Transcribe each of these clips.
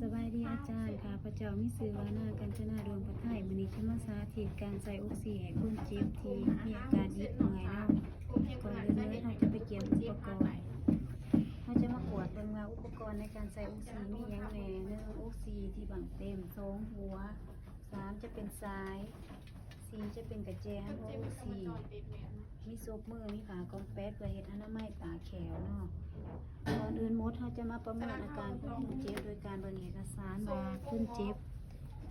ສະບາຍດີອາຈານ, ຂ້າພະເຈົ້າມີຊື່ວ່າ ນາງ ກັນຈະນາ ດວງປະໄທ. ມື້ນີ້ຈະມາສາທິດການໃສ່ອົກຊີໃຫ້ຄົນເຈັບທີ່ມີອາການອິດເມື່ອຍເນາະ. ກ່ອນອື່ນເລີຍ ເຮົາຈະໄປກຽມອຸປະກອນ. ເຮົາຈະມາກວດເບິ່ງວ່າອຸປະກອນໃນການໃສ່ອົກຊີມີຫຍັງແດ່. ໜຶ່ງ ອົກຊີທີ່ບັ້ງເຕັມ. ສອງ ຫົວ. ສາມ ຈະເປັນສາຍ. ສີ່ ຈະເປັນກະແຈ ຫົວອົກຊີ. ມີສົບມື, ມີຜ້າກອງແປດ ເພື່ອເຮັດອະນາໄມປາກແຂ້ວເນາະ. ກ່ອນອື່ນໝົດ ເຮົາຈະມາປະເມີນອາການຂອງຄົນເຈັບໂດຍການເບິ່ງເອກະສານວ່າຄົນເຈັບ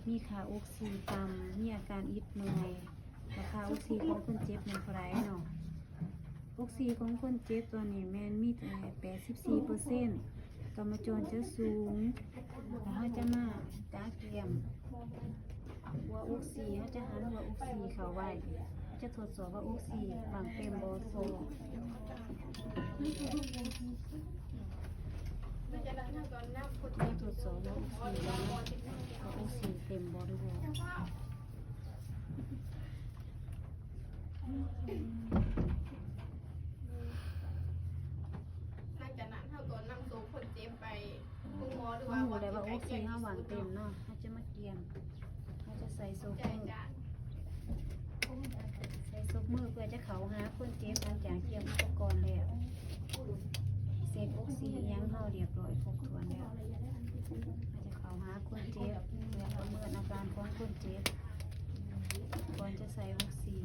ມີຄ່າອົກຊີຕ່ຳ, ມີອາການອິດເມື່ອຍ, ແລະ ຄ່າອົກຊີຂອງຄົນເຈັບແມ່ນເທົ່າໃດເນາະ. ອົກຊີຂອງຄົນເຈັບຕອນນີ້ແມ່ນມີແຕ່ແປດສິບສີ່ເປີເຊັນ, ກຳມະຈອນຈະສູງ. ແລ້ວເຮົາຈະມາກະກຽມຫົວອົກຊີ, ເຮົາຈະຫັນຫົວອົກຊີເຂົ້າໄວ້, ເຮົາຈະທົດສອບວ່າອົກຊີບັ້ງເຕັມບໍ່ພໍ. ເຮົາຈະທົດສອບວ່າອົກຊີ ວ່າອົກຊີເຕັມບໍ່ ຫຼືບໍ່. ຫຼັງຈາກນັ້ນ ເຮົາກໍນຳສົບຄົນເຈັບໄປໂຮງໝໍ ຫຼືວ່າ ເຮົາຮູ້ແລ້ວວ່າອົກຊີເຮົາຫວ່າງເຕັມເນາະ, ເຮົາຈະມາກຽມ, ເຮົາຈະໃສ່ສົບມື, ໃສ່ສົບມືເພື່ອຈະເຂົ້າຫາຄົນເຈັບ. ຫຼັງຈາກກຽມອຸປະກອນແລ້ວ, ເຊັກອົກຊີອີ່ຫຍັງເຮົາຮຽບຮ້ອຍຄົບຖ້ວນແລ້ວ, ເຮົາຈະເຂົ້າຫາຄົນເຈັບ ເພື່ອປະເມີນອາການຂອງຄົນເຈັບ ກ່ອນຈະໃສ່ອົກຊີ.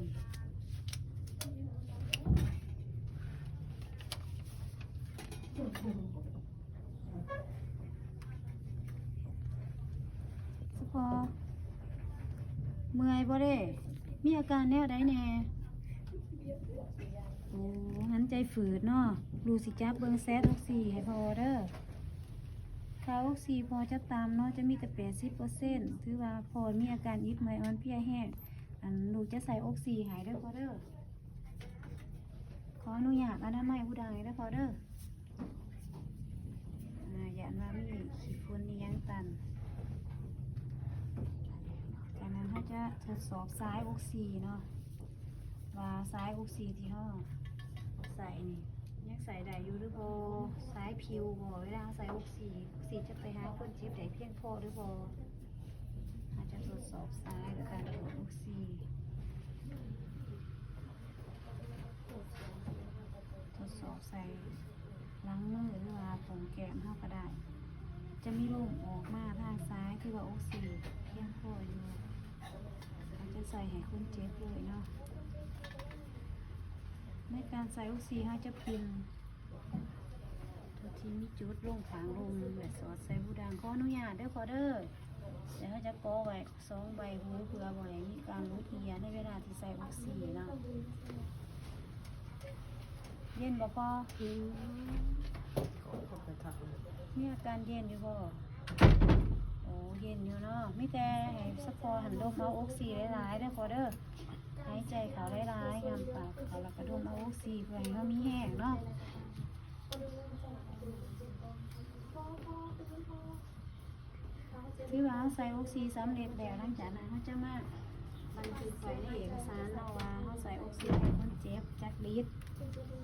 ສະພໍ ເມື່ອຍບໍ່ເດ້? ມີອາການແນວໃດແດ່? ໂອ້ ຫັນໃຈຝືດເນາະ. ລູກຊິຈັບເບິ່ງແຊັດອົກຊີໃຫ້ພໍ່ເດີ. ຄ່າອົກຊີພໍ່ຈະຕ່ຳເນາະ, ຈະມີແຕ່ແປດສິບເປີເຊັນ. ຖືວ່າພໍ່ມີອາການອິດເມື່ອຍອ່ອນເພຍແຮງ. ອັນ ລູກຈະໃສ່ອົກຊີໃຫ້ເດີພໍ່ເດີ. ຂໍອະນຸຍາດອະນາໄມຜູ້ດັງເດີພໍ່ເດີ. ອາ ຢ້ານວ່າມີຂີ້ຝຸ່ນອີ່ຫຍັງຕັນ. ຈາກນັ້ນເຮົາຈະທົດສອບສາຍອົກຊີເນາະ ວ່າສາຍອົກຊີທີ່ເຮົາໃສ່ນີ້ຍັງໃສ່ໄດ້ຢູ່ຫຼືບໍ່? ສາຍພິວບໍ່? ເວລາເຮົາໃສ່ອົກຊີ ອົກຊີຈະໄປຫາຄົນເຈັບໄດ້ພຽງພໍຫຼືບໍ່? ເຮົາຈະທົດສອບສາຍໂດຍການກວດອົກຊີ. ທົດສອບໃສ່ຫຼັງມື ຫຼືວ່າໂປ່ງແກ້ມເຮົາກໍໄດ້. ຈະມີລົມອອກມາທາງຊ້າຍ ຖືວ່າອົກຊີພຽງພໍຢູ່. ເຮົາຈະໃສ່ໃຫ້ຄົນເຈັບເລີຍເນາະ. ໃນການໃສ່ອົກຊີ ເຮົາຈະປິ່ນໂຕທີ່ມີຈຸດລົງຂ້າງລົມ ແລະ ສອດໃສ່ຫູດັງ. ຂໍອະນຸຍາດເດີພໍ່ເດີ. ແລ້ວເຮົາຈະກໍໄວ້ ສອງໃບຫູ ເພື່ອບໍ່ໃຫ້ມີການຫຼຸດເຫື່ອໃນເວລາທີ່ໃສ່ອົກຊີເນາະ. ເຢັນບໍ່ພໍ່? ເຢັນ. ມີອາການເຢັນຢູ່ບໍ່? ໂອ້ ເຢັນຢູ່ເນາະ. ມີແຕ່ໃຫ້ສະເພາະຫັ້ນດົມເອົາອົກຊີຫຼາຍໆເດີພໍ່ເດີ. ຫາຍໃຈເຂົ້າຫຼາຍໆ ຍາມປາກເຂົ້າ ແລ້ວກໍດົມເອົາອົກຊີ ເພື່ອໃຫ້ເຮົາມີແຮງເນາະ. ຖືວ່າເຮົາໃສ່ອົກຊີສຳເລັດແລ້ວ. ຫຼັງຈາກນັ້ນເຮົາຈະມາບັນທຶກໄວ້ໃນເອກະສານເນາະ ວ່າເຮົາໃສ່ອົກຊີໃຫ້ຄົນເຈັບຈັກລິດ.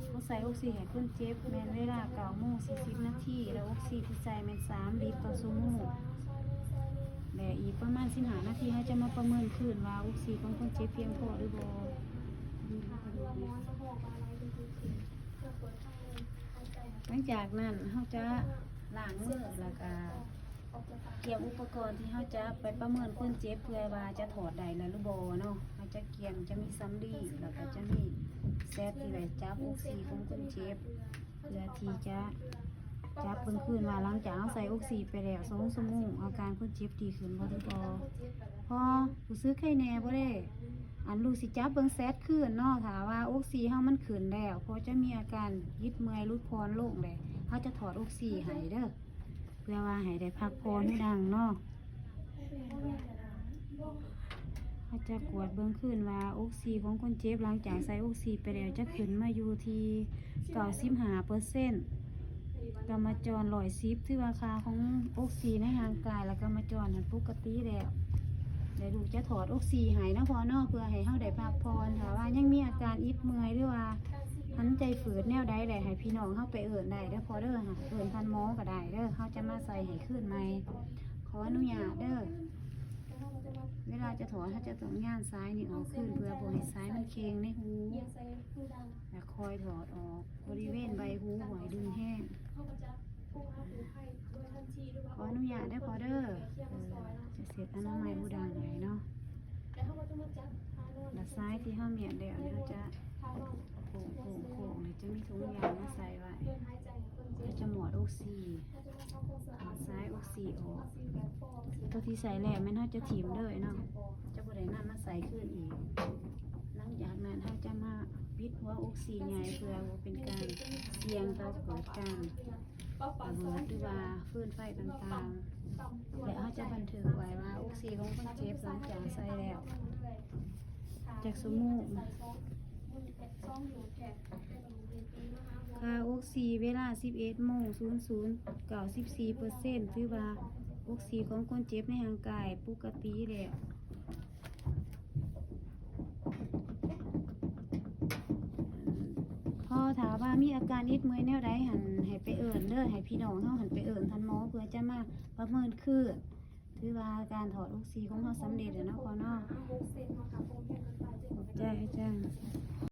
ເຮົາໃສ່ອົກຊີໃຫ້ຄົນເຈັບແມ່ນເວລາເກົ້າໂມງສີ່ສິບນາທີ ແລະ ອົກຊີທີ່ໃສ່ແມ່ນສາມລິດຕໍ່ຊົ່ວໂມງ. ແລະ ອີກປະມານສິບຫ້ານາທີ ເຮົາຈະມາປະເມີນຄືນວ່າອົກຊີຂອງຄົນເຈັບພຽງພໍຫຼືບໍ່. ຫຼັງຈາກນັ້ນເຮົາຈະລ້າງມື ແລ້ວກະກຽມອຸປະກອນທີ່ເຮົາຈະໄປປະເມີນຄົນເຈັບ ເພື່ອວ່າຈະຖອດໄດ້ແລ້ວຫຼືບໍ່ເນາະ. ເຮົາຈະກຽມ ຈະມີສຳລີ ແລ້ວກະຈະມີແຊັດທີ່ໄວ້ຈັບອົກຊີຂອງຄົນເຈັບ ເພື່ອທີ່ຈະຈັບເບິ່ງຄືນວ່າ ຫຼັງຈາກເຮົາໃສ່ອົກຊີໄປແລ້ວສອງຊົ່ວໂມງ ອາການຄົນເຈັບດີຂຶ້ນບໍ່ຫຼືບໍ່. ພໍຮູ້ສຶກໄຄແດ່ບໍ່ເດ້? ອັນ ລູກຊິຈັບເບິ່ງແຊັດຄືນເນາະ. ຖ້າວ່າອົກຊີເຮົາມັນຂຶ້ນແລ້ວ ພໍຈະມີອາການອິດເມື່ອຍຫຼຸດຜ່ອນລົງແລ້ວ ເຮົາຈະຖອດອົກຊີໃຫ້ເດີ ເພື່ອວ່າໃຫ້ໄດ້ພັກຜ່ອນໃຫ້ດັງເນາະ. ເຮົາຈະກວດເບິ່ງຄືນວ່າອົກຊີຂອງຄົນເຈັບ ຫຼັງຈາກໃສ່ອົກຊີໄປແລ້ວ ຈະຂຶ້ນມາຢູ່ທີ່ເກົ້າສິບຫ້າເປີເຊັນ. ກຳມະຈອນຮ້ອຍສິບ ຖືວ່າຄ່າຂອງອົກຊີໃນຮ່າງກາຍ ແລະ ກຳມະຈອນນັ້ນປົກກະຕິແລ້ວ. ແລະ ລູກຈະຖອດອົກຊີໃຫ້ເນາະພໍ່ເນາະ ເພື່ອໃຫ້ເຮົາໄດ້ພັກຜ່ອນ. ຖ້າວ່າຍັງມີອາການອິດເມື່ອຍ ຫຼືວ່າຫັນໃຈຝືດແນວໃດ ແລະ ໃຫ້ພີ່ນ້ອງເຮົາໄປເອີ້ນໄດ້ເດີພໍ່ເດີ. ເອີ້ນທ່ານໝໍກໍໄດ້ເດີ ເຮົາຈະມາໃສ່ໃຫ້ຄືນໃໝ່. ຂໍອະນຸຍາດເດີ້ ເວລາຈະຖອດ ເຮົາຈະຕ້ອງຍານສາຍນີ້ອອກຄືນ ເພື່ອບໍ່ໃຫ້ສາຍມັນເຄັ່ງໃນຫູ ແລ້ວຄ່ອຍຖອດອອກ ບໍລິເວນໃບຫູ ບໍ່ໃຫ້ດຶງແຮງ. ຂໍອະນຸຍາດເດີ້ພໍ່ເດີ້ ຈະເຊັດອະນາໄມຫູດັງໃຫ້ເນາະ. ແລ້ວສາຍທີ່ເຮົາມ້ຽນແລ້ວນີ້ ເຮົາຈະໂຄ້ງໆໆ ແລ້ວຈະມີຖົງຢາງມາໃສ່ໄວ້ ເຮົາຈະໝວດອົກຊີ ໝວດສາຍອົກຊີອອກ. ຕົວທີ່ໃສ່ແລ້ວແມ່ນເຮົາຈະຖິ້ມເລີຍເນາະ ຈະບໍ່ໄດ້ນຳມາໃສ່ຄືນອີກ. ຫຼັງຈາກນັ້ນເຮົາຈະມາປິດຫົວອົກຊີໃຫຍ່ ເພື່ອບໍ່ເປັນການສ່ຽງຕໍ່ເກີດການ ລະເບີດ ຫຼືວ່າຟືນໄຟຕ່າງໆ ແລະ ເຮົາຈະບັນທຶກໄວ້ວ່າອົກຊີຂອງຄົນເຈັບຫຼັງຈາກໃສ່ແລ້ວຈັກຊົ່ວໂມງ. ຄ່າອົກຊີເວລາສິບເອັດໂມງສູນສູນ ເກົ້າສິບສີ່ເປີເຊັນ ຖືວ່າອົກຊີຂອງຄົນເຈັບໃນຮ່າງກາຍປົກກະຕິແລ້ວ. ພໍຖ້າວ່າມີອາການອິດເມື່ອຍແນວໃດຫັ້ນ ໃຫ້ໄປເອີ້ນເດີ້ ໃຫ້ພີ່ນ້ອງເຮົາຫັ້ນໄປເອີ້ນທ່ານໝໍ ເພື່ອຈະມາປະເມີນຄືນ. ຖືວ່າການຖອດອົກຊີຂອງເຮົາສຳເລັດແລ້ວເນາະພໍ່ເນາະ. ຂອບໃຈອາຈານ.